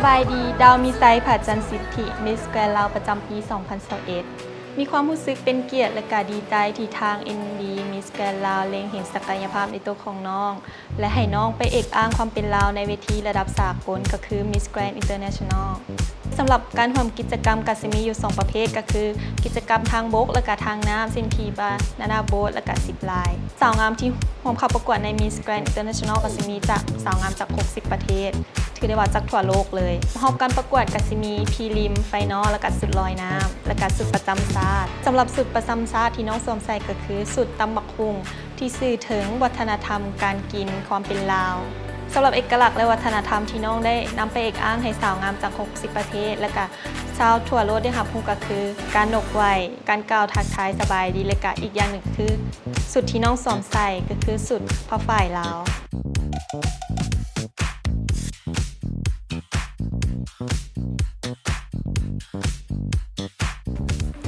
ສະບາຍດີ ດາວມີໄຊ ຜາຈັນສິດທິ ມິສແກຣນລາວ ປະຈຳປີສອງພັນຊາວເອັດ ມີຄວາມຮູ້ສຶກເປັນກຽດ ແລະ ກະດີໃຈທີ່ທາງ ເອັມ ເອັມ ບີ ມິສແກຣນລາວ ເລັງເຫັນສັກກະຍະພາບໃນໂຕຂອງນ້ອງ ແລະ ໃຫ້ນ້ອງໄປເອກອ້າງຄວາມເປັນລາວໃນເວທີລະດັບສາກົນ ກໍຄື Miss Grand International. ສຳລັບການຮ່ວມກິດຈະກຳກໍຊິມີຢູ່ສອງປະເພດ ກໍຄືກິດຈະກຳທາງບົກ ແລະ ກະທາງນ້ຳ ເຊັ່ນຂີ່ບານານາໂບດ ແລະ ກະຊິບລາຍ. ສາວງາມທີ່ຮ່ວມເຂົ້າປະກວດໃນ Miss Grand International ກໍຊິມີຈາກ ສາວງາມຈາກຫົກສິບປະເທດ ຖືໄດ້ວ່າຈາກທົ່ວໂລກເລີຍ. ຮອບການປະກວດກໍຊິມີພຣີລິມ, ໄຟນອລ ແລະ ກະຊຸດລອຍນ້ຳ ແລະ ກະຊຸດປະຈຳຊາດ. ສຳລັບຊຸດປະຈຳຊາດທີ່ນ້ອງສວມໃສ່ກໍຄືຊຸດຕຳບັກຫຸ່ງ ທີ່ສື່ເຖິງວັດທະນະທຳການກິນຄວາມເປັນລາວ. ສຳລັບເອກະລັກ ແລະ ວັດທະນະທຳທີ່ນ້ອງໄດ້ນຳໄປເອກອ້າງໃຫ້ສາວງາມຈາກຫົກສິບປະເທດ ແລະ ກະຊາວທົ່ວໂລກໄດ້ຮັບຮູ້ກໍຄື ການນົກໄຫວ້ ການກ່າວທັກທາຍສະບາຍດີ ແລະ ກະອີກຢ່າງໜຶ່ງຄື ຊຸດທີ່ນ້ອງສວມໃສ່ກໍຄືຊຸດຜ້າຝ້າຍລາວ.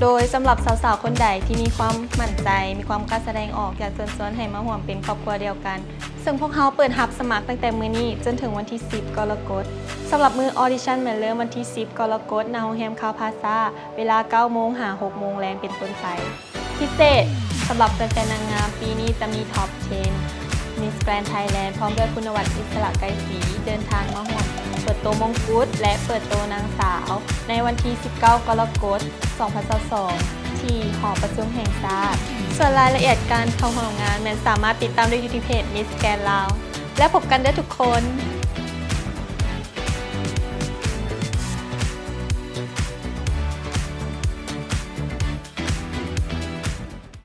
ໂດຍສຳລັບສາວໆຄົນໃດທີ່ມີຄວາມໝັ້ນໃຈ, ມີຄວາມກ້າສະແດງອອກ, ຢາກເຊີນຊວນໃຫ້ມາຮ່ວມເປັນຄອບຄົວດຽວກັນ, ເຊິ່ງພວກເຮົາເປີດຮັບສະໝັກຕັ້ງແຕ່ມື້ນີ້ຈົນເຖິງວັນທີສິບກໍລະກົດ. ສຳລັບມື້ audition ແມ່ນເລີ່ມວັນທີສິບກໍລະກົດ ນະໂຮງແຮມຄາວພາຊາ ເວລາເກົ້າໂມງຫາຫົກໂມງແລງເປັນຕົ້ນໄປ. ພິເສດ, ສຳລັບແຟນໆນາງງາມ, ປີນີ້ຈະມີ Top ten Miss Grand Thailand ພ້ອມດ້ວຍຄຸນນະວັດ ອິດສະລະ ໄກສີ ເດີນທາງມາຮ່ວມເປີດໂຕມົງກຸດ ແລະ ເປີດໂຕນາງສາວ ໃນວັນທີສິບເກົ້າກໍລະກົດ ສອງພັນຊາວສອງ ທີ່ຫໍປະຊຸມແຫ່ງຊາດ. ສ່ວນລາຍລະອຽດການເຂົ້າຮ່ວມງານແມ່ນສາມາດຕິດຕາມໄດ້ຢູ່ທີ່ເພຈ Miss Grand ລາວ. ແລ້ວພົບກັນເດີ້ທຸກຄົນ!